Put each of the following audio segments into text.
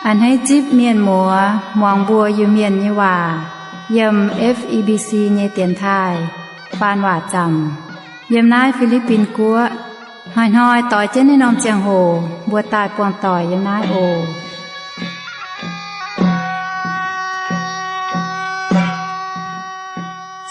A'hneiv zipv mienh muoz muangx mbuo Iu-Mienh nyei waac yiem F E B C nyei dienx taaih faan waac zaamc yiem naaiv Fi^li^bin Guoqv. Hnoi-hnoi doix jienv naaiv norm ziangh hoc mbuo daaih buangh doic yiem naaiv oc.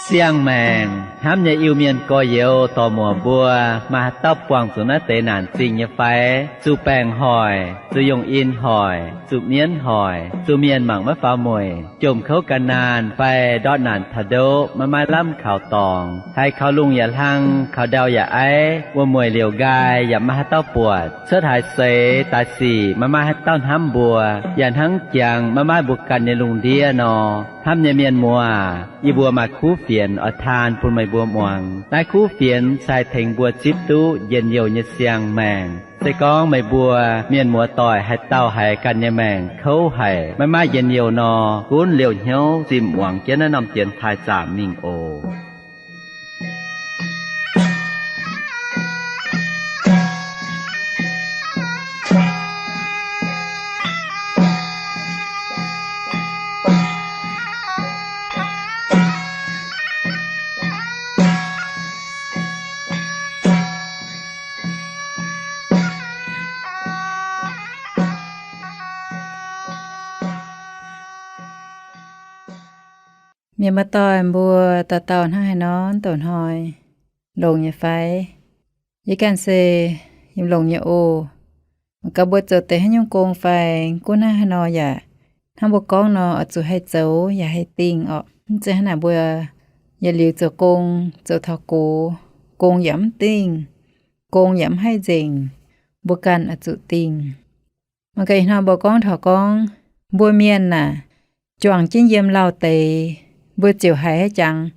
Siang-maengc hnamv nyei Iu-Mienh gorx-youz dorc-muoc mbuo, maaih haaix dauh buangh zuqc naaiv deix naanc zingh nyei fai? Zuqc baengc hoic, zuqc yungh in hoic, zuqc mienv hoic, zuqc mienh mangc maiv faaux mueic, jomc kouv gan naanh fai ndortv naanc taux ndoqv maiv maaih lamh kaux dorngx, haiz kaux lungh yaac hlang, kaux ndau yaac aiv, wuom-mueic liouc nqaai yaac maiv maaih haaix dauh buatc, cuotv haaix seix daaih sic maiv maaih haaix dauh hnamv mbuo, yaac hnangv jangx maiv maaih mbuo ganh nyei lungh ndiev nor. Hnamv nyei mienh muoz, yie mbuo maaih kuv fienx oix taan bun meih mbuo muangx. Naaiv kuv fienx se haih tengx mbuo zipv duqv njien-youh nyei siang-maengc. Se gorngv meih mbuo mienh muoz doic haaix dauh haiz ganh nyei maengc kouv haic, maiv maaih njien-youh nor, gunv liouh hnyouv zinh muangx jienv naaiv norm dienx taaih zaamc mingh oc. Mienh muoz-doic mbuo, dauh dauh hnangv haaix nor douc hnoi, longx nyei fai? Yie ganh se yiem longx nyei oc. Mangc gaax mbuo zoux deix haaix nyungc gong fai gunv hnangv haaix nor yaac hnangv mbuo gorngv nor, oix zuqc haih zoux yaac haih dingh orqc. Mv zeiz hnangv naaic mbuo yietc liuz zoux gong, zoux taux gox, gong yaac mv dingh, gong yaac mv haih nzengc. Mbuo ganh oix zuqc dingh. Mangc gaax ih hnoi mbuo gorngv taux gorngv mbuo mienh naaic, juangc jienv yiem lauh deix, mbuo ziouc haiz haaix jangx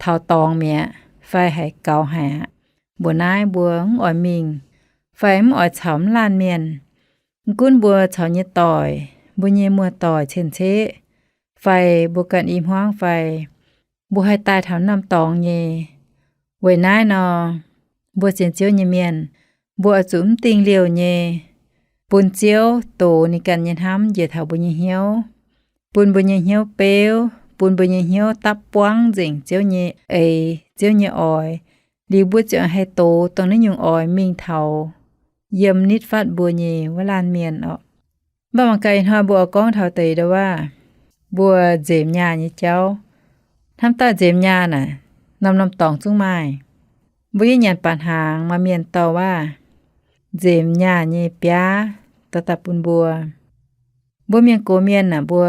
taux dorngx mi'aqv fai haiz gaux haic aqv. Mbuox naaiv mbuo mv oix mingh fai mv oix caux mv laanh mienh. Mv gunv mbuo caux nyei doic, mbuo nyei muoz-doic cien-ceqv, fai mbuo ganh i hmuangv fai mbuo haih daaih taux norm dorngx nyei. Weic naaiv nor, mbuo sienx Ziouv nyei mienh, mbuo oix zuqc mv dingh liouh nyei, bun Ziouv dox ninh ganh nyei hnamv njiec taux mbuo nyei hnyouv, bun mbuo nyei hnyouv beuv, bun mbuo nyei hnyouv dapv buangv nzengc Ziouv nyei eix, Ziouv nyei oix. Liuz mbuo ziouc haih dox dongh naaiv nyungc oix mingh taux yiem nitv fatv mbuo nyei wuov laanh mienh orqc. Mv baac mangc gaax ih hnoi mbuo oix gorngv taux deix ndau-waav, mbuo nzemx nyaah nyei jauv. Hnamv daaih nzemx nyaah naaic, norm-norm dorngx zungv maaih. Mbuo yie nyanc baac hnaangx maaih mienh dorh waav nzemx nyaah nyei biaav daaih daaih bun mbuo. Mbuo mienh gox mienh naaic, mbuo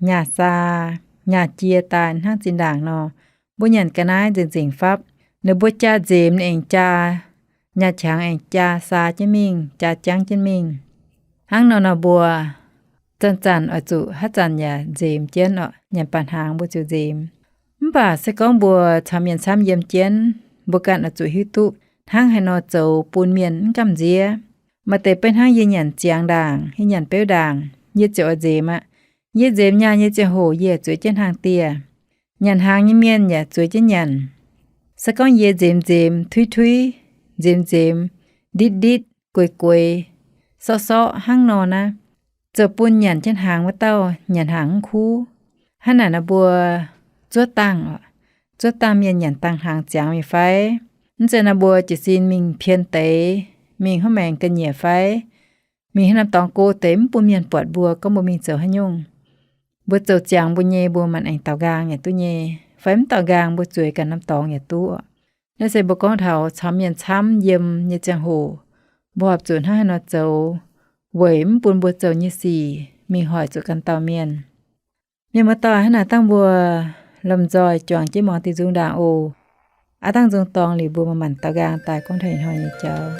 nyaah saa, nyaah jie daaih hnangv zinh ndaangc nor, mbuo nyanc ga'naaiv nzengc-nzengc fapv. Ninh mbuo jaa nzemx ninh aengx jaa, nyaah qangx aengx jaa saa jienv mingh, jaa jangv jienv mingh. Hnangv nor nor mbuo zanc-zanc oix zuqc haaix zanc yaac nzemx jienv orqc. Nyanc baac hnaangx mbuo ziouc nzemx. Mv baac se gorngv mbuo caux mienh camv yiem jienv, mbuo ganh oix zuqc hiuv duqv hnangv haaix nor zoux bun mienh mv gamh nziev. Maaih deix beiv hnangv yie nyanc ziangx ndaangc, yie nyanc beuv ndaangc, yie ziouc oix nzemx aqv. Yie nzemx nyaah nyei ziangh hoc yie zueiz jienv hnaangx-dieh. Nyanc hnaangx nyei mienh yaac zueiz jienv nyanc. Se gorngv yie nzemx-nzemx, tuiv-tuiv, nzemx-nzemx, nditv-nditv, gueix-gueix, sorqv-sorqv hnangv nor naaiv, zoux bun nyanc jienv hnaangx wuov dauh nyanc hnaangx mv kuv. Hnangv naaic nor mbuo zuov dangh, zuov dangh mienh nyanc dangh hnaangx ziangx meih fai? Mv zeiz nor mbuo jiez sin mingh pien deix, mingh hnangv maengx ga'nyiec fai? Mingh hnangv norm dorngx go deix mv bun mienh buatc mbuo gorngv mbuo mingh zoux haaix nyungc. Mbuo zoux ziangx mbuo nyei mbuo maanc aengx daaux nqaang yaac duqv nyei, fai mv daaux nqaang mbuo zueiz ganh norm dorngx yaac duqv. Naaiv se mbuo gorngv taux caux mienh camv yiem nyei ziangh hoc, mbuo horpc zuqc hnangv haaix nor zoux, weic mv bun mbuo zoux nyei sic mingh hoic zuqc ganh dauh mienh. Mienh muoz-doic, hnangv naaic dangh mbuo lomh nzoih juangc jienv muangx diuh nzung ndaangc oc. Aav dangh nzung dorngx liuz mbuo maanc-maanc daaux nqaang daaih gorngv taux ih hnoi nyei jauv.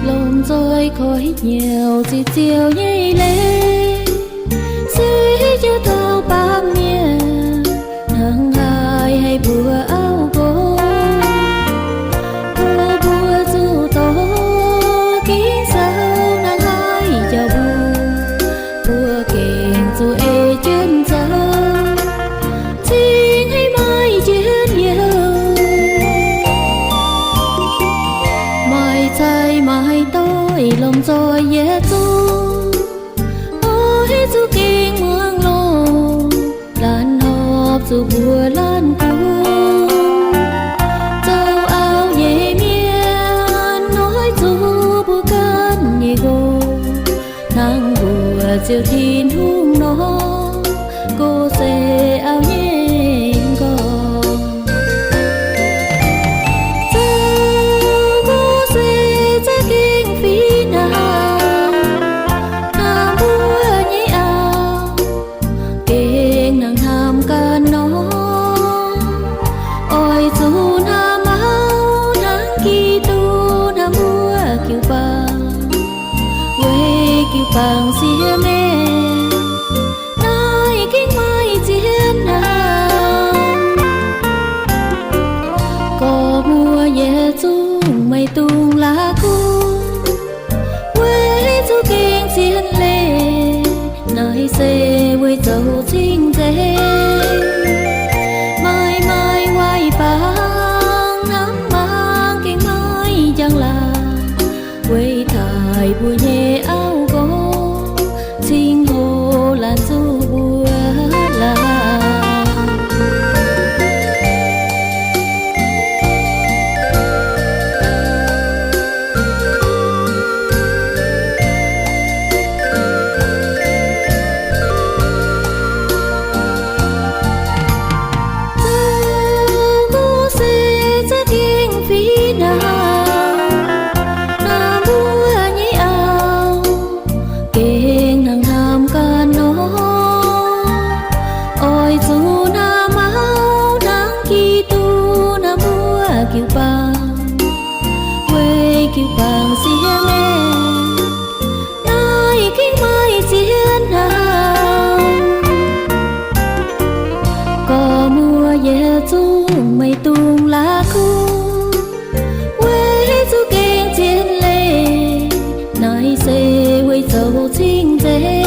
Lomh nzoih koi hnyouv ziqc ziouc nyei leiz, se hiuv duqv taux baamh mienh hnangv haaix haih mbuo auv nqox, bun mbuo zuqc dorh ging-sou hnangv haaix jauv mbuo, mbuo gengh zuqc ei jienv zoux. Ziouc Tin-Hungh nor, go se auv nyei nqorngv. Zoux go se za'gengh fih hnangv, hnamv mbuo nyei auv, gengh nangc hnamv ganh nor. Oix zuqc hnamv auv hnangv Giduc hnamv mbuo jiu-baang. Weic jiu-baang siex maengh, naaiv gengh maaih zien hnangv. Gorx-muoz yietc zungv maiv dungx la'kuqv, weic zuqc gengh zien leiz, naaiv se weic zoux cing-nzengc. Maaih maaih waaic-baang hnamv mangc gengh maaih njang-laangc, weic taaih mbuo nyei auv nqorngv, cingx hoc laanh zuqc mbuo laanh. Zoux go se za'gengh fih hnangv, hnamv mbuo nyei auv, gengh nangc hnamv ganh nor. Oix zuqc hnamv auv hnangv Giduc hnamv mbuo jiu-baang. Weic jiu-baang siex maengh, naaiv gengh maaih zien hnangv. Gorx-muoz yietc zungv maiv dungx la'kuqv, weic zuqc gengh zien leiz, naaiv se weic zoux cing-nzengc.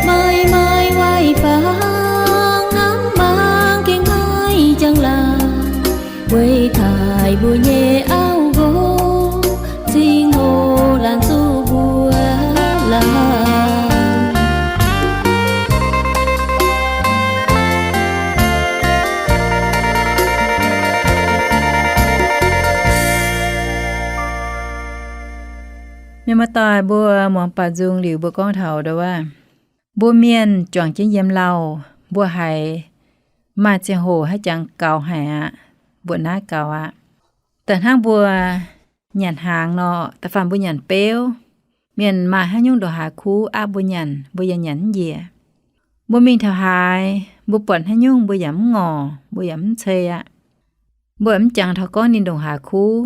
Maaih maaih waaic-baang hnamv mangc gengh maaih njang-laangc, weic taaih mbuo nyei auv nqorngv, cingx hoc laanh zuqc mbuo laanh. Mienh muoz-doic, mbuo muangx baaux nzung liuz mbuo gorngv taux ndo wuov, mbuo mienh juangc jienv yiem lauh, mbuo haiz maaih ziangh hoc haiz jangx gaux haic aqv, mbuoqc naaiv gaux aqv. Da'faanh hnangv mbuo nyanc hnaangx nor, da'faanh mbuo nyanc beuv, mienh maaih haaix nyungc ndongc haaix kuv aapv mbuo nyanc, mbuo yaac nyanc mv njiec. Mbuo mingh taux haaix, mbuo buatc haaix nyungc mbuo yaac mv ngorc, mbuo yaac mv cei aqv. Mbuo mv jangx taux gorngv ninh ndongc haaix kuv.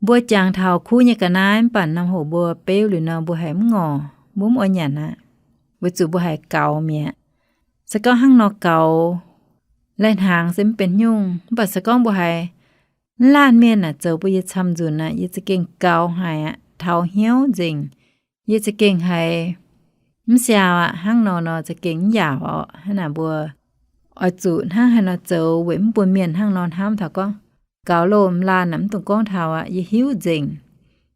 Mbuo jangx taux kuv nyei ga'naaiv mv baac norm hoc mbuo beuv liuz nor mbuo haiz mv ngorc, mbuo mv oix nyanc aqv, weic zuqc mbuo haiz gaux mi'aqv. Se gorngv hnangv nor gaux, lai-hnaangx se mv benx nyungc, mv baac se gorngv mbuo haiz mv laanh mienh aah, zoux bun yie camv nzunc aqv, yie za'gengh gaux haic aqv, taux hnyouv nzengc, yie za'gengh haiz mv siaaux aqv, hnangv nor nor za'gengh mv yaauc orqc. Hnangv naaic mbuo oix zuqc hnangv haaix nor zoux weic mv bun mienh hnangv nor hnamv taux gorngv, gaux loh, m'laanh aah, mv dungx gorngv taux aqv, yie hiuv nzengc.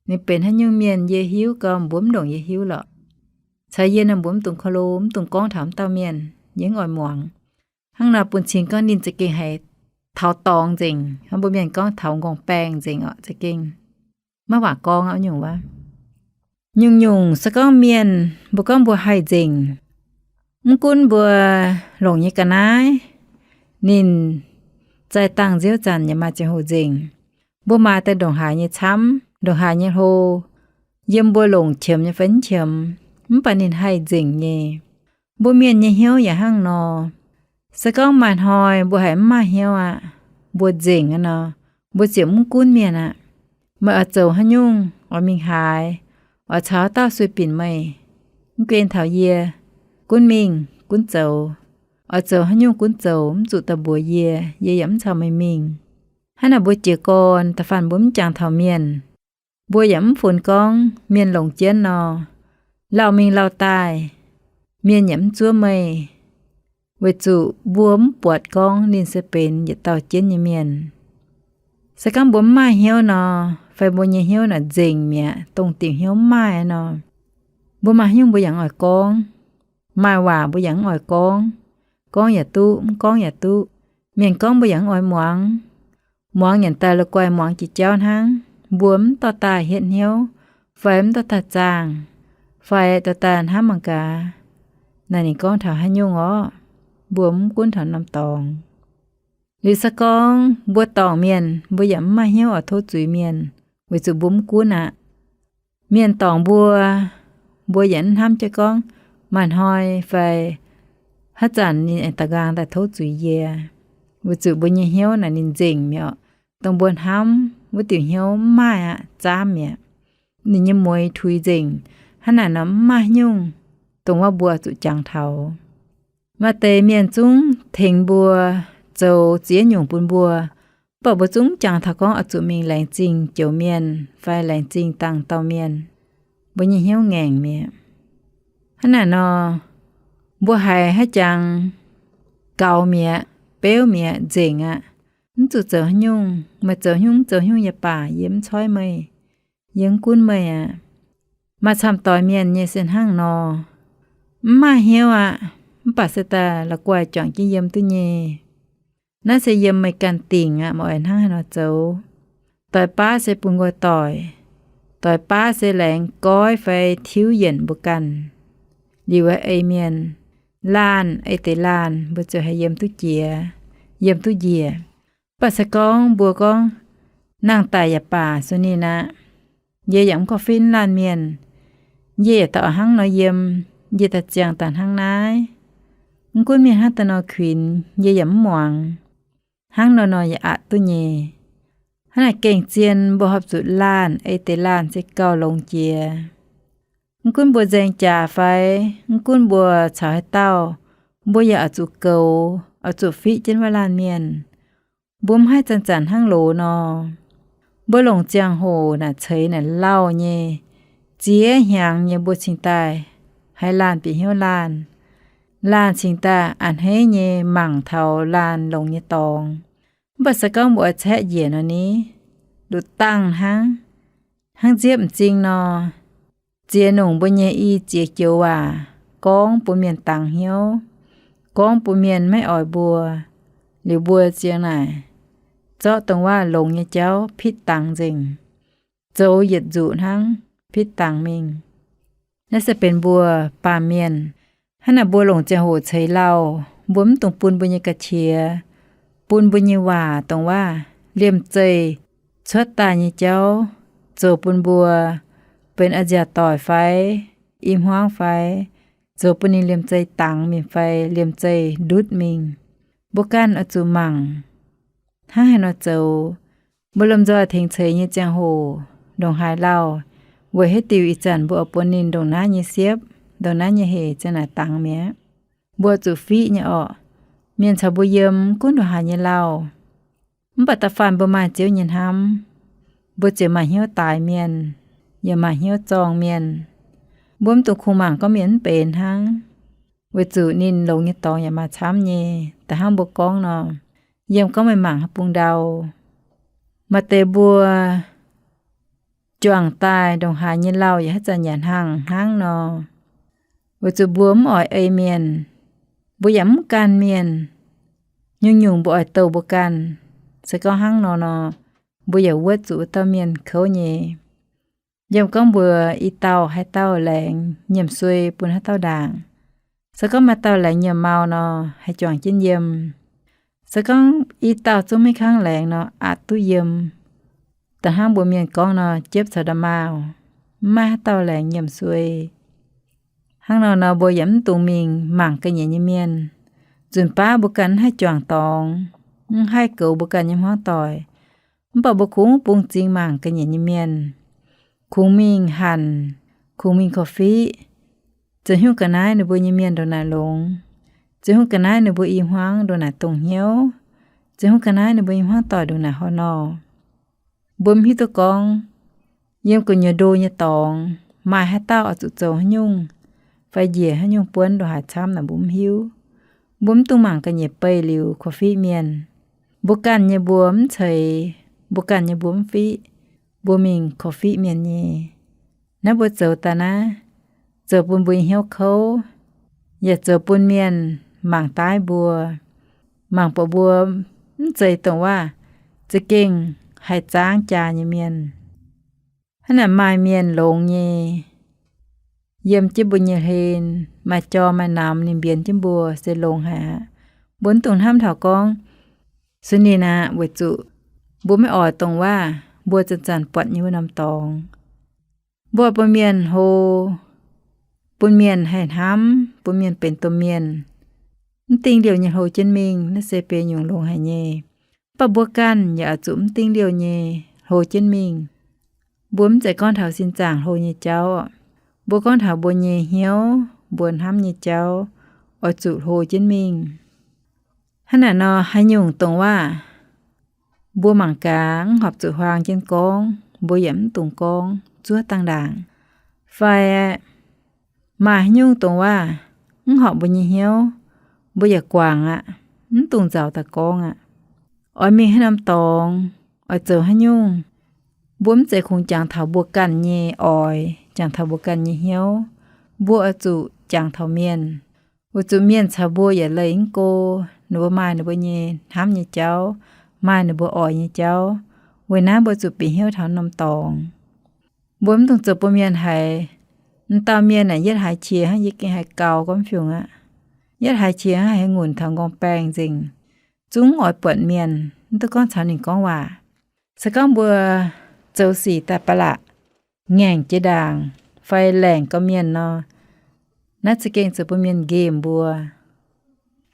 Ninh benx haaix nyungc mienh yie hiuv gau, mbuo mv ndongc yie hiuv lorqc. Caux yie nor mbuo mv dungx ko lo, mv dungx gorngv taux m'dauh mienh, yie mv oix muangx. Hnangv nor bun cing gorngv ninh za'gengh haiz taux dorngx nzengc, hnangv mbuo mienh gorngv taux nqorngv-baengh nzengc orqc, za'gengh maiv waac gorngv aqv nyungc wuov. Nyungc-nyungc se gorngv mienh mbuo gorngv mbuo haih nzengc, mv gunv mbuo longc nyei ga'naaiv, ninh zaih dangh nziouv zanc yaac maaih ziangh hoc nzengc. Mbuo maaih daaih ndongc haaix nyei camv, ndongc haaix nyei hlo, yiem mbuo longc qiemx nyei fai mv qiemx, mv baac ninh haih nzengc nyei. Mbuo mienh nyei hnyouv yaac hnangv nor. Se gorngv maaih hnoi mbuo haiz mv maaih hnyouv aqv, mbuo nzengc aqv nor, mbuo ziouc mv gunv mienh aqv. Meih oix zoux haaix nyungc, oix mingh haaix, oix caux haaix dauh sueih binc meih, mv guen taux yie, gunv mingh gunv zoux. Oix zoux haaix nyungc gunv zoux, mv zuqc daaih mbuox yie, yie yaac mv caux meih mingh. Hnangv naaic mbuo jiez gorn da'faanh mbuo mv jangx taux mienh, mbuo yaac mv funx gorngv mienh longc jienv nor, lauh mingh lauh daaih, mienh yaac mv zuov meih, weic zuqc mbuo mv buatc gorngv ninh se benx yietc dauh jienv nyei mienh. Se gorngv mbuo mv maaih hnyouv nor, fai mbuo nyei hnyouv naaic nzengc mi'aqv, dongh diuc hnyouv mv maaih nor, mbuo maaih haaix nyungc mbuo yaac mv oix gorngv. Maaih waac mbuo yaac mv oix gorngv. Gorngv yaac duqv, mv gorngv yaac duqv. Mienh gorngv mbuo yaac mv oix muangx. Muangx nyanc daaih la'guaih muangx jiex jauv hnangv. Mbuo mv dorh daaih hietv hnyouv, fai mv dorh daaih zaangh, fai dorh daaih hnamv mangc gaax, naaic ninh gorngv taux haaix nyungc orqc, mbuo mv gunv taux norm dorngx. Liuz se gorngv mbuo dorngc mienh, mbuo yaac mv maaih hnyouv oix tov zuiz mienh, weic zuqc mbuo mv gunv aqv. Mienh dorngc mbuo, mbuo yaac mv hnamv jienv gorngv maaih hnoi fai haaix zanc ninh aengx da'nqaang daaih tov zuiz yie, weic zuqc mbuo nyei hnyouv naaic ninh nzengc mi'aqv. Dongh mbuo hnamv wuov diuc hnyouv mv maaih aqv, zaamv mi'aqv. Ninh nyei mueix tuix nzengc, hnangv naaic nor mv maaih nyungc, dongh wuov mbuo zuqc jangx taux. Maaih deix mienh zungv tengx mbuo, zoux ziex nyungc bun mbuo, mv baac mbuo zungv mv jangx taux gorngv oix zuqc mingh laengz zingh joux mienh fai laengz zingh dangh dauh mienh. Mbuo nyei hnyouv ngaengc mi'aqv. Hnangv naaic nor, mbuo haiz haaix jangx gaux mi'aqv, beuv mi'aqv, nzengc aqv, mv zuqc zoux haaix nyungc, meih zoux nyungc mv zoux nyungc yaac baac, yie mv coiv meih, yie mv gunv meih aqv. Maaih camv doix mienh nyei se hnangv nor, mv maaih hnyouv aqv, mv baac se daaih la'guaih juangc jienv yiem duqv nyei. Naaiv se yiem meih ganh dingc aqv, meih oix hnangv haaix nor zoux. Doix baav se bun nqoi doic, doix baav se laengz goiv fai tiuv yienc mbuo ganh. Liuz ei mienh, laanh ei deix laanh, mbuo ziouc haih yiem duqv jiex, yiem duqv njiec. Mv baac se gorngv mbuo gorngv, nangh daic yaac baac, sueih ninh aqv, yie yaac mv korv-fiqv laanh mienh. Yie yaac daaih oix hnangv nor yiem, yie daaih ziangh daaih hnangv naaiv. Mv gunv mienh hnangv daaih nor kuinx, yie yaac mv muangx. Hnangv nor nor yaac aqc duqv nyei. Hnangv naaic gengh zien mbuo horpc zuqc laanh ei deix laanh se gauh longx jiex. Mv gunv mbuo nzaeng jaax fai, mv gunv mbuo caux haaix dauh, mbuo yaac oix zuqc goux, oix zuqc fiqv jienv wuov laanh mienh. Mbuo mv haih zanc-zanc hnangv loz nor. Mbuo longc ziangh hoc naaic ceix naaic lauh nyei, ziex hnyangx nyei mbuo cingx daaih haiz laanh bieqc hnyouv laanh. Laanh cingx daaih a'hneiv nyei mangc taux laanh longx nyei dorngx. Mv baac se gorngv mbuo oix caeqv njiec nor ni, nduqc dangh hnangv, hnangv nziepv m'zing nor. Ziex nongc mbuo nyei i ziex joux waac gorngv bun mienh dangx hnyouv, gorngv bun mienh maiv oix mbuo. Liuz mbuo ziang naaic, zorqv dongh waac longx nyei jauv pitv dangx nzengc, zoux yietc nzuqc hnangv, pitv dangx mingh. Naaiv se benx mbuo baamh mienh. Hnangv naaic mbuo longc ziangh hoc ceix lauh, mbuo mv dungx bun mbuo nyei ga'qiex, bun mbuo nyei waac dongh waac liemh zeih cuotv daaih nyei jauv zoux bun mbuo benx a'nziaauc doic fai i hmuangv fai, zoux bun ninh liemh zeih dangx mingh fai liemh zeih ndutv mingh. Mbuo ganh oix zuqc mangc hnangv haaix nor zoux. Mbuo lomh nzoih tengx ceix nyei ziangh hoc ndongc haaix lauh, weic haaix diuc ih zanc mbuo oix bun ninh ndongc naaiv nyei siepv, ndongc naaiv nyei hec ziang naaic dangx mi'aqv. Mbuo zuqc fiqv nyei orqc. Mienh caux mbuo yiem mv gunv ndongc haaix nyei lauh, mv baac da'faanh mbuo maaih Ziouv nyei hnamv, mbuo ziouc maaih hnyouv daaix mienh, yaac maaih hnyouv zorng mienh. Mbuo mv dungx kungx mangc gorngv mienh mv benx hnangv, weic zuqc ninh longx nyei dorngx yaac maaih camv nyei. Da'hnangv mbuo gorngv nor, yiem gorngv meih mangc haaix bung ndau, maaih deix mbuo juangc daaih ndongc haaix nyei lauh yaac haaix zanc yaac hnangv hnangv nor, weic zuqc mbuo mv oix ei mienh, mbuo yaac mv gan mienh. Nyungc-nyungc mbuo oix douh mbuo ganh. Se gorngv hnangv nor nor, mbuo yaac wuov zuqc wuov dauh mienh kouv nyei. Yiem gorngv mbuo i dauh haaix dauh laengz nyiemc suei bun haaix dauh ndaangc, se gorngv maaih dauh laengz nyiemc mau nor, haih juangc jienv yiem. Se gorngv i dauh zungv maiv kangv laengz nor, aqc duqv yiem. Da'hnangv mbuo mienh gorngv nor, jiepv caux nda'maauh, mv maaih haaix dauh laengz nyiemc suei. Hnangv nor nor, mbuo yaac mv dungx mingh mangc ga'nyiec nyei mienh. Nzunc baav mbuo ganh mv haih juangc dorngx, mv haih goux mbuo ganh nyei hmuangv doic, mv baac mbuo kungx bungx m'zing mangc ga'nyiec nyei mienh. Kungx mingh hanc, kungx mingh korv-fiqv, ziouc hnyouv ga'naaiv ninh mbuo nyei mienh ndongc naaic longx, ziouc hnyouv ga'naaiv ninh mbuo i hmuangv ndongc naaic dongh hnyouv, ziouc hnyouv ga'naaiv ninh mbuo nyei hmuangv doic ndongc naaic haaix nor. Mbuo mv hiuv duqv gorngv, yiem gu'nyuoz ndo nyei dorngx, maaih haaix dauh oix zuqc zoux haaix nyungc, fai njiec haaix nyungc buonv ndongc haaix camv naaic mbuo mv hiuv. Mbuo mv dungx mangc ga'nyiec beih liuz korv-fiqv mienh. Mbuo ganh nyei mbuo mv ceix, mbuo ganh nyei mbuo mv fiqv, mbuo mingh korv-fiqv mienh nyei. Naaiv mbuo zoux daaih naaiv, zoux bun mbuo nyei hnyouv kouv, yaac zoux bun mienh mangc daaih mbuo, mangc buatc mbuo mv zeiz dongh waac za'gengh haih zaangv jaa nyei mienh. Hnangv naaic maaih mienh longx nyei, yiem jienv mbuo nyei hlen, maaih jorm maaih namx ninh mbienx jienv mbuo se longx haic aqv. Mbuo mv dungx hnamv taux gorngv suiv ninh aqv, weic zuqc mbuo maiv oix dongh waac mbuo zanc-zanc buatc nyei wuov norm dorngx. Mbuo oix bun mienh hlo, bun mienh haih hnamv, bun mienh benx domh mienh. Mv dingh liouh nyei hlo jienv mingh, naaiv se benx nyungc longx haic nyei. Mv baac mbuo ganh yaac oix zuqc mv dingh liouh nyei hlo jienv mingh. Mbuo mv zeiz gorngv taux sin zaangc hlo nyei jauv. Mbuo gorngv taux mbuo nyei hnyouv, mbuo hnamv nyei jauv, oix zuqc hlo jienv mingh. Hnangv naaic nor, haaix nyungc dongh waac mbuo mangc gaax mv horpc zuqc huaang jienv gorngv, mbuo yaac mv dungx gorngv zuov dangh ndaangc. Fai maaih haaix nyungc dongh waac mv horpc mbuo nyei hnyouv, mbuo yaac guangc aqv, mv dungx nzauc daaih gorngv aqv. Oix mingh haaix norm dorngx, oix zoux haaix nyungc, mbuo mv zeiz kungx jangx taux mbuo ganh nyei oix, jangx taux mbuo ganh nyei hnyouv. Mbuo oix zuqc jangx taux mienh, weic zuqc mienh caux mbuo yietc leih mv go. Ninh mbuo maaih ninh mbuo nyei hnamv nyei jauv, maaih ninh mbuo oix nyei jauv. Weic naaiv mbuo zuqc bieqc hnyouv taux norm dorngx. Mbuo mv dungx zoux bun mienh haiz, m'dauh mienh aah, yietv haiz qiex hnangv yie gengh haih gau gormx fiungc aqv. Yietv haiz qiex hnangv haih ngutc taux m'nqorngv baengh nzengc. Zungv oix buatc mienh, mv duqv gorngv caux ninh gorngv waac. Se gorngv mbuo zoux sic daaih ba'laqc ngaengc jiex ndaangc fai laengc gau mienh nor, naaiv za'gengh zoux bun mienh nqemh mbuo.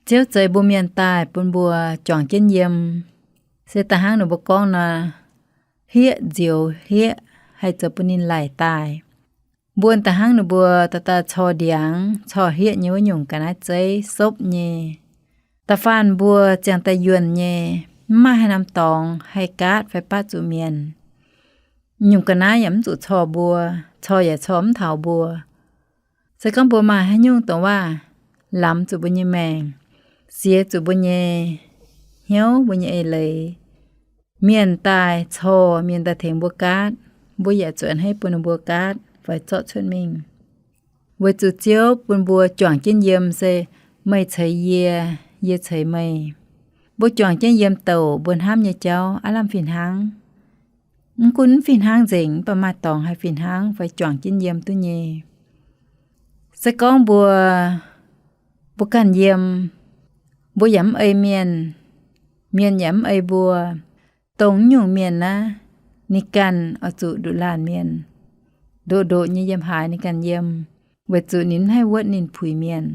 Ziouv zeix mbuo mienh daaih bun mbuo juangc jienv yiem, se da'hnangv ninh mbuo gorngv nor, hlieqv nzioux hlieqv, haih zoux bun ninh laic daaih. Mbuo da'hnangv ninh mbuo dauh dauh corc ndiangx corc hlieqv nyei wuov nyungc ga'naaiv zeiv sopv nyei. Da'faanh mbuo ziangh daaih yuonh nyei, mv maaih haaix norm dorngx haih gaatv fai batv zuqc mienh. Nyungc ga'naaiv yaac mv zuqc corc mbuo, corc yaac corc mv taux mbuo. Se gorngv mbuo maaih haaix nyungc dongh waac lamz zuqc mbuo nyei maengc, siex zuqc mbuo nyei hnyouv, mbuo nyei eix leiz, mienh daaih corc, mienh daaih tengx mbuo gaatv, mbuo yaac zuqc a'hneiv bun ninh mbuo gaatv fai zorqv cuotv mingh. Weic zuqc Ziouv bun mbuo juangc jienv yiem se meih ceix yie, yie ceix meih. Mbuo juangc jienv yiem douc mbuo hnamv nyei jauv aav lamh fih hnangv. Mv gunv mv fih hnangv nzengc, mv baac maaih dorngx haih fih hnangv fai juangc jienv yiem duqv nyei. Se gorngv mbuo, mbuo ganh yiem, mbuo yaac mv ei mienh, mienh yaac mv ei mbuo, dongh nyungc mienh naaiv, ninh ganh oix zuqc nduqc laanh mienh, ndoqc ndoqc nyei yiem haaix ninh ganh yiem, weic zuqc ninh mv haih wuotv ninh puix mienh.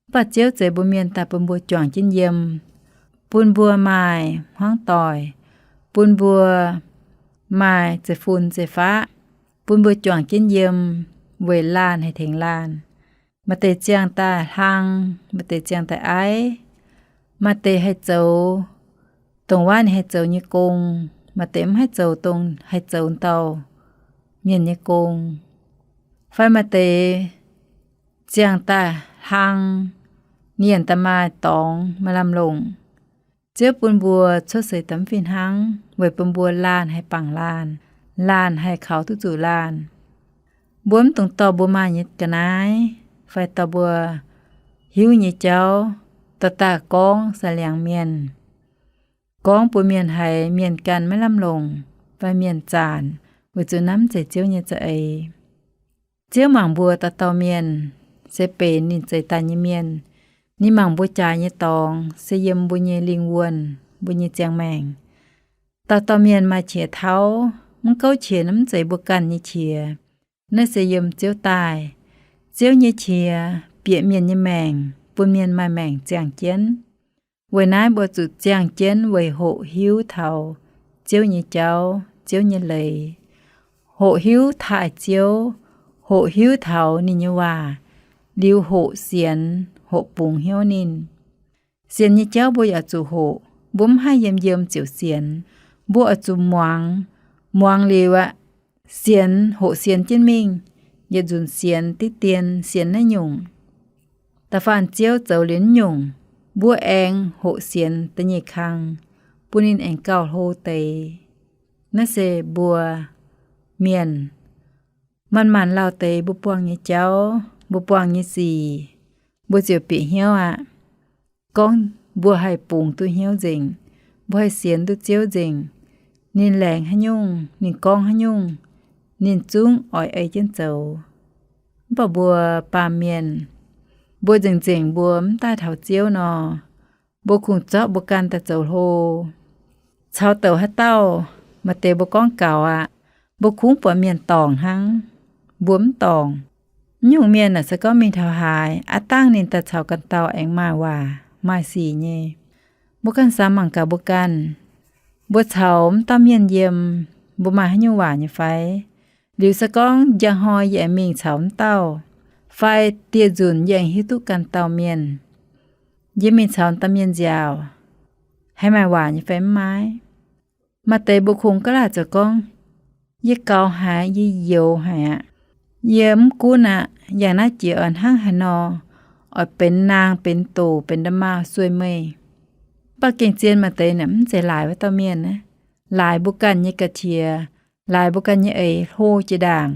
Mv baac Ziouv zeix mbuo mienh daaih bun mbuo juangc jienv yiem, bun mbuo maaih hmuangv doic, bun mbuo maaih zeiv-fun zeiv-faqv, bun mbuo juangc jienv yiem weic laanh haih tengx laanh. Maaih deix ziangh daaih hlang, maaih deix ziangh daaih aiv, maaih deix haih zoux dongh waac ninh haih zoux nyei gong, maaih deix mv haih zoux dongh haih zoux dauh mienh nyei gong. Fai maaih deix ziangh daaih hlang, ninh yaac daaih maaih dorngx maaih lamh longc. Ziouv bun mbuo cuotv seix daaih mv fih hnangv weic bun mbuo laanh haih bangc laanh, laanh haih kaux duqv zuqc laanh. Mbuo mv dungx dorh mbuo maaih nyei ga'naaiv fai dorh mbuo hiuv nyei jauv dorh daaih gorngv sai-liangx mienh, gorngv bun mienh haiz mienh ganh maiv lamh longc fai mienh zaanc, weic zuqc naaiv mv zeiz Ziouv nyei za'eix. Ziouv mangc mbuo dauh dauh mienh se benx ninh zeix daaih nyei mienh. Ninh mangc mbuo jaaix nyei dorngx se yiem mbuo nyei lingh wuonh, mbuo nyei ziangh maengc. Dauh dauh mienh maaih qiex tauv, mv gouv qiex naaiv mv zeiz mbuo ganh nyei qiex. Naaiv se yiem Ziouv daaih. Ziouv nyei qiex bieqc mienh nyei maengc, bun mienh maaih maengc ziangh jienv. Weic naaiv mbuo zuqc ziangh jienv weic hoqc hiuv taux Ziouv nyei jauv, Ziouv nyei leiz. Hoqc hiuv taaih Ziouv, hoqc hiuv taux ninh nyei waac, liuz hoqc sienx, hoqc bungx hnyouv ninh. Sienx nyei jauv mbuo yaac zuqc hoqc. Mbuo mv haih yiem yiem ziouc sienx. Mbuo oix zuqc muangx. Muangx liuz aqv, sienx, hoqc sienx jienv mingh, yietc nzunc sienx diqv dien, sienx naaiv nyungc. Da'faanh Ziouv zoux liuz nyungc, mbuo aengx hoqc sienx da'nyeic kang, bun ninh aengx gauh hlo deix. Naaiv se mbuo mienh manc-manc lauh deix mbuo buangh nyei jauv, mbuo buangh nyei sic, mbuo ziouc bieqc hnyouv aqv. Gorngv mbuo haih bungx duqv hnyouv nzengc, mbuo haih sienx duqv Ziouv nzengc, ninh laengz haaix nyungc, ninh gorngv haaix nyungc, ninh zungv oix ei jienv zoux. Mv baac mbuo baamh mienh, mbuo nzengc nzengc mbuo mv daaih taux Ziouv nor, mbuo kungx zorqv mbuo ganh daaih zoux hlo. Caux douc haaix dauh maaih deix mbuo gorngv gaux aqv, mbuo kungx buatc mienh dorngc hnangv, mbuo mv dorngc. Mv nyungc mienh aeqv, se gorngv mingh taux haaix, aav dangh ninh daaih caux ganh dauh aengx maaih waac maaih sic nyei. Mbuo ganh samx mangc gaax mbuo ganh, mbuo caux mv dauh mienh yiem, mbuo maaih haaix nyungc waac nyei fai? Liuz se gorngv njang hnoi yie aengx mingh caux mv dauh, fai dieh nzunc yie aengx hiuv duqv ganh dauh mienh, yie mingh caux dauh mienh nziaauc, haih maaih waac nyei fai mv maaih? Maaih deix mbuo kungx ga'laaic zoux gorngv, yie gaux haic, yie youx haic aqv. Yie mv gunv aqv. Yangh naaiv jiex oix hnangv haaix nor, oix benx naang, benx doc, benx nda'maauh sueih meih. Mv baac gengh zien maaih deix naaic mv zeiz laaix wuov dauh mienh aqv. Laaix mbuo ganh nyei ga'qiex, laaix mbuo ganh nyei eix hlo jiex ndaangc.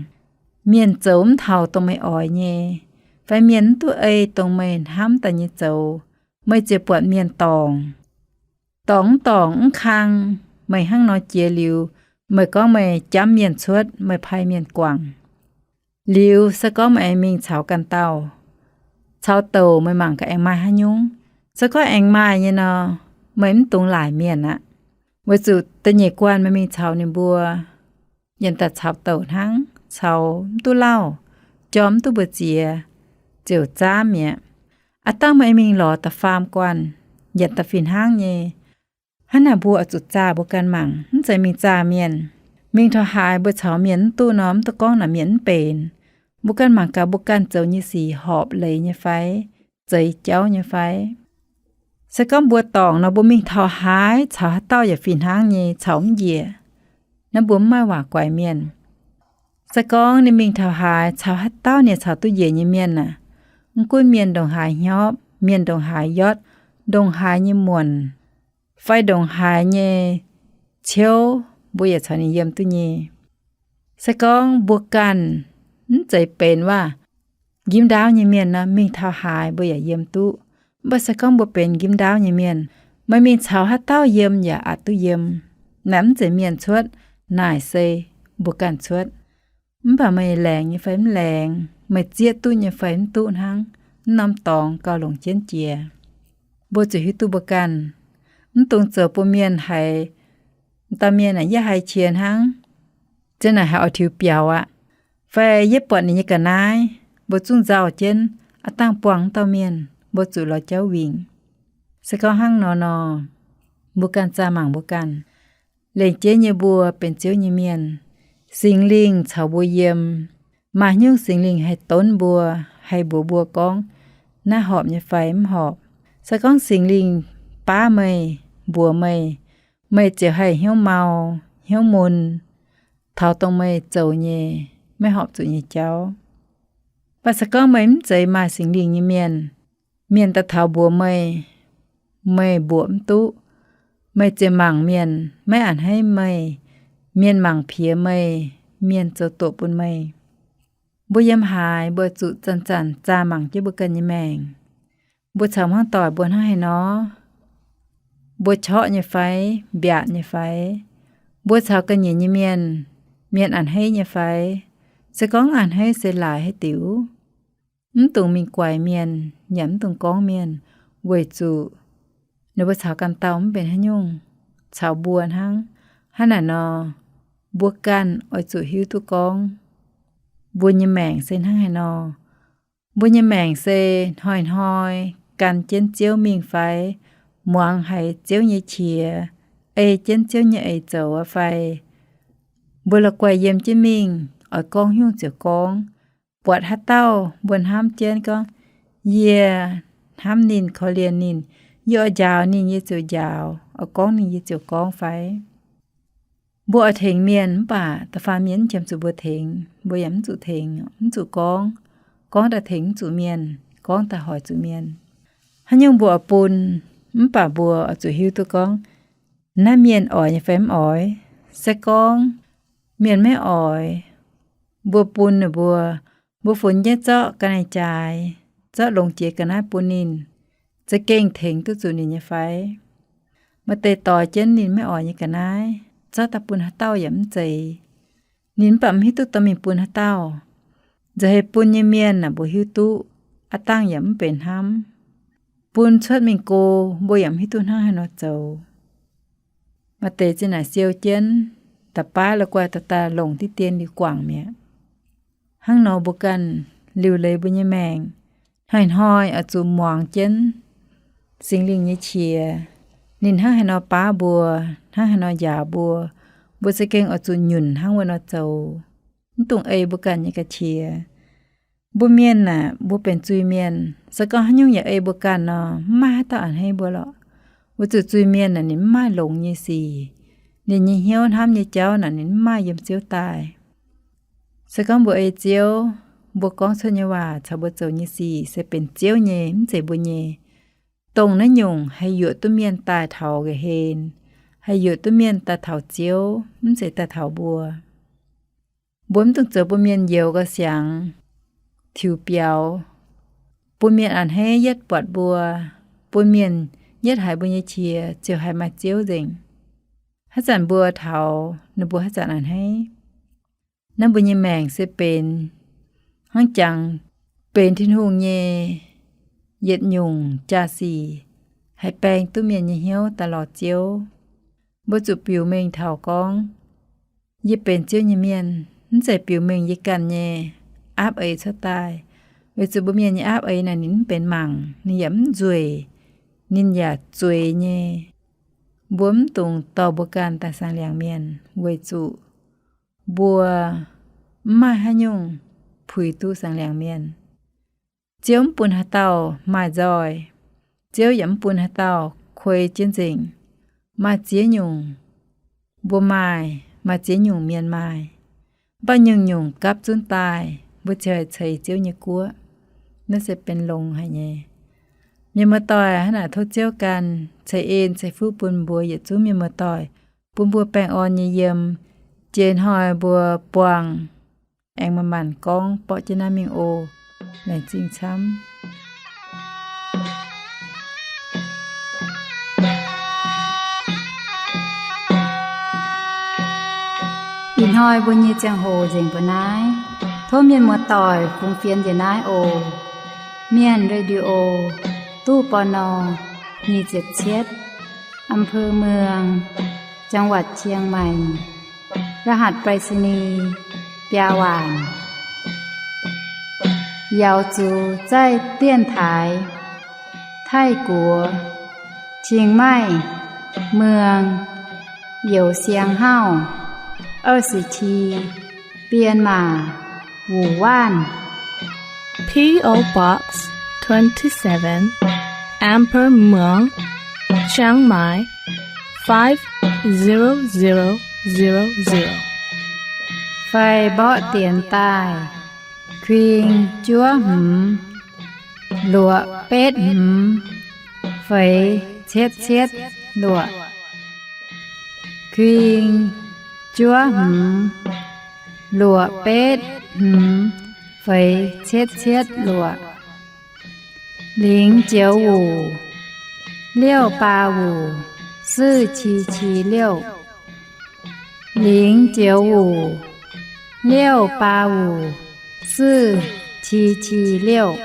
Mienh zoux mv taux dongh meih oix nyei, fai mienh mv duqv ei dongh meih hnamv daaih nyei zoux, meih ziouc buatc mienh dorngc. Dorngc mv dorngc mv kang, meih hnangv nor jiex liuz, meih gorngv meih jamv mienh cuotv, meih pai mienh guangc. Liuz se gorngv meih aengx mingh caux ganh dauh, caux douc meih mangc gaax aengx maaih haaix nyungc. Se gorngv aengx maaih nyei nor, meih mv dungx laaic mienh aqv. Weic zuqc da'nyeic guanh meih mingh caux ninh mbuo, yaac daaih caux douc hnangv, caux mv duqv lauh, jorm mv duqv mbu'ziex, ziouc zaamv mi'aqv. Aav dangh meih mingh lorz da'faam guanh, yaac daaih fih hnangv nyei. Hnangv naaic mbuo oix zuqc zaah mbuo ganh mangc, mv zeiz mingh zaah mienh. Mingh taux haaix mbuo caux mienh mv duqv nor, mv duqv gorngv naaic mienh mv benx. Mbuo ganh mangc gaax mbuo ganh zoux nyei sic horpc leiz nyei fai, zeix jauv nyei fai. Se gorngv mbuo dorngc nor, mbuo mingh taux haaix caux haaix dauh yaac fih hnangv nyei, caux mv njiec. Naaiv mbuo mv maaih waac guaix mienh. Se gorngv ninh mingh taux haaix caux haaix dauh ninh caux duqv njiec nyei mienh aac, mv gunv mienh ndongc haaix hnyopv, mienh ndongc haaix yotv, ndongc haaix nyei muonc, fai ndongc haaix nyei ciouv, mbuo yaac caux ninh yiem duqv nyei. Se gorngv mbuo ganh mv zeiz benx waac njimv ndaauv nyei mienh nor, mingh taux haaix mbuo yaac yiem duqv. Mv baac se gorngv mbuo benx njimv ndaauv nyei mienh, meih mingh caux haaix dauh yiem yaac aqc duqv yiem. Naaiv mv zeiz mienh cuotv, naaic se mbuo ganh cuotv. Mv baac meih laengz nyei fai mv laengz, meih zieqv duqv nyei fai mv duqv hnangv, mv norm dorngx gauh longc jienv jiex. Mbuo zuqc hiuv duqv mbuo ganh, mv dungx zoux bun mienh haiz, dauh mienh aah, yie haiz qiex hnangv, zien naaic haiz oix tiux biaux aqv, fai yie buatc ninh nyei ga'naaiv, mbuo zungv nzauh jienv, aav dangh buangh dauh mienh, mbuo zuqc lorz jauv wingc. Se gorngv hnangv nor nor, mbuo ganh zaah mangc mbuo ganh. Lengc jeiv nyei mbuo benx Ziouv nyei mienh, Singx Lingh caux mbuo yiem. Maaih nyungc Singx Lingh haih donv mbuo, haih mbuox mbuo gorngv, naaiv horpc nyei fai mv horpc. Se gorngv Singx Lingh baav meih, mbuox meih, meih ziouc haih hnyouv mau, hnyouv mun, taux dongh meih zoux nyei, maiv horpc zuqc nyei jauv. Mv baac se gorngv meih mv zeiz maaih Singx Lingh nyei mienh, mienh daaih taux mbuox meih, meih mbuoqc mv duqv, meih ziouc mangc mienh maiv a'hneiv meih, mienh mangc piex meih, mienh zoux doqc bun meih. Mbuo yiem haaix mbuo zuqc zanc-zanc zaah mangc jienv mbuo ganh nyei maengc. Mbuo caux hmuangv doic mbuo hnangv haaix nor? Mbuo qorqv nyei fai, mbiaatc nyei fai? Mbuo caux ga'nyiec nyei mienh, mienh a'hneiv nyei fai? Se gorngv a'hneiv se laaix haaix diuc? Mv dungx mingh guaix mienh, yaac mv dungx gorngv mienh, weic zuqc ninh mbuo caux ganh dauh mv benx haaix nyungc, caux mbuo hnangv. Hnangv naaic nor, mbuo ganh oix zuqc hiuv duqv gorngv mbuo nyei maengc se hnangv haaix nor. Mbuo nyei maengc se hnoi-hnoi gan jienv Ziouv mingh fai, muangx haiz Ziouv nyei qiex, ei jienv Ziouv nyei eix zoux aqv fai? Mbuo la'guaih yiem jienv mingh, oix gorngv nyungc ziouc gorngv. Buatc haaix dauh mbuo hnamv jienv gorngv, yie hnamv ninh, korv-lienh ninh, yie oix njaaux ninh yie ziouc njaaux, oix gorngv ninh yie ziouc gorngv fai? Mbuo oix tengx mienh mv baac da'faanh mienh mv jiem zuqc mbuo tengx, mbuo yaac mv zuqc tengx, mv zuqc gorngv. Gorngv daaih tengx mv zuqc mienh, gorngv daaih hoic zuqc mienh. Haaix nyungc mbuo oix bun, mv baac mbuo oix zuqc hiuv duqv gorngv, naaiv mienh oix nyei fai mv oix. Se gorngv mienh maiv oix, mbuo bun ninh mbuo, mbuo funx jienv zorqv ga'naaiv-jaaix, zorqv longx jiex ga'naaiv bun ninh, za'gengh tengx duqv zuqc ninh nyei fai? Maaih deix doix jienv ninh maiv oix nyei ga'naaiv, zorqv daaih bun haaix dauh yaac mv zeiz. Ninh mv baac mv hiuv duqv dorh mingh bun haaix dauh. Nza'heix bun nyei mienh naaic mbuo hiuv duqv, aav dangh yaac mv benx hnamv. Bun cuotv mingh go, mbuo yaac mv hiuv duqv hnangv haaix nor zoux. Maaih deix zinh naaic siou jienv, da'baav la'guaih daaih daaih longc diqv dien liuz guangc mi'aqv. Hnangv nor mbuo ganh liuc leiz mbuo nyei maengc, hnoi-hnoi oix zuqc muangx jienv Singx Lingh nyei qiex. Ninh hnangv haaix nor baav mbuo, hnangv haaix nor njaaux mbuo, mbuo za'gengh oix zuqc nyunc hnangv wuov nor zoux. Mv dungx ei mbuo ganh nyei ga'qiex. Mbuo mienh aah, mbuo benx zuiz-mienh, se gorngv haaix nyungc yaac ei mbuo ganh nor, mv maaih haaix dauh a'hneiv mbuo lorqc. Weic zuqc zuiz-mienh aah, ninh mv maaih longx nyei sic. Ninh nyei hnyouv hnamv nyei jauv naaic, ninh mv maaih yiem Ziouv daaih. Se gorngv mbuo ei Ziouv, mbuo gorngv cuotv nyei waac caux mbuo zoux nyei sic se benx Ziouv nyei, mv zeiz mbuo nyei. Dongh naaiv nyungc haih yuoqc duqv mienh daaih taux nqa'haav hlen, haih yuoqc duqv mienh daaih taux Ziouv, mv zeiz daaih taux mbuo. Mbuo mv dungx zoux bun mienh youz gauh siangx, tiux biaux, bun mienh a'hneiv yietv buatc mbuo, bun mienh yietv haiz mbuo nyei qiex ziouc haiz maaih Ziouv nzengc. Haaix zanc mbuo taux, ninh mbuo haaix zanc a'hneiv. Naaiv mbuo nyei maengc se benx hnangv jangx benx Tin-Hungh nyei yietc nyungc jaa-sic, haih baeng duqv mienh nyei hnyouv daaih lorz Ziouv. Mbuo zuqc biux mengh taux gorngv, yie benx Ziouv nyei mienh, mv zeiz biux mengh yie ganh nyei aapv eix cuotv daaih. Weic zuqc mbuo mienh nyei aapv eix naaic ninh mv benx mangc, ninh yaac mv nzueic, ninh yaac zueiz nyei. Mbuo mv dungx dorh mbuo ganh daaih saeng-liangc mienh, weic zuqc mbuo mv maaih haaix nyungc puix duqv saeng-liangc mienh. Ziouv mv bun haaix dauh maaih nzoih. Ziouv yaac mv bun haaix dauh kuei jienv nzengc. Maaih ziex nyungc mbuo maaih, maaih ziex nyungc mienh maaih. Mv baac nyungc-nyungc gapv zunv daaih, mbuo ziouc haih ceix Ziouv nyei guoqv. Naaiv se benx longx haic nyei. Mienh muoz-doic, hnangv naaic tov Ziouv ganh ceix en ceix fuqv bun mbuo yietc zungv mienh muoz-doic, bun mbuo baengh orn nyei yiem. Jiex hnoi mbuo buangh aengx manc-manc gorngv borqv jienv naaiv mingh oc. Laengz zingh camv. Ih hnoi mbuo nyei ziangh hoc nzengc mbuo naaiv. Tov mienh muoz-doic fungx fienx njiec naaiv oc. Mienh Radio, ตู้ ปณ. nyic ziepc cietv, อำเภอเมือง จังหวัดเชียงใหม่ รหัสไปรษณีย์ biaa waanc. 瑶族在电台 泰国 Chiang Mai เมือง Yeu Siang Hau 二十七 Myanmar 五万 P O Box twenty-seven, Amber Muang, Chiang Mai, five zero zero zero zero. Fai mborqv dienx daaih, kuing juov hmz, luoqc betv hmz, feix cietv cietv luoqc. Kuing juov hmz, luoqc betv hmz, feix cietv cietv luoqc. 零九五 六八五 四七七六, 零九五 六八五 四七七六.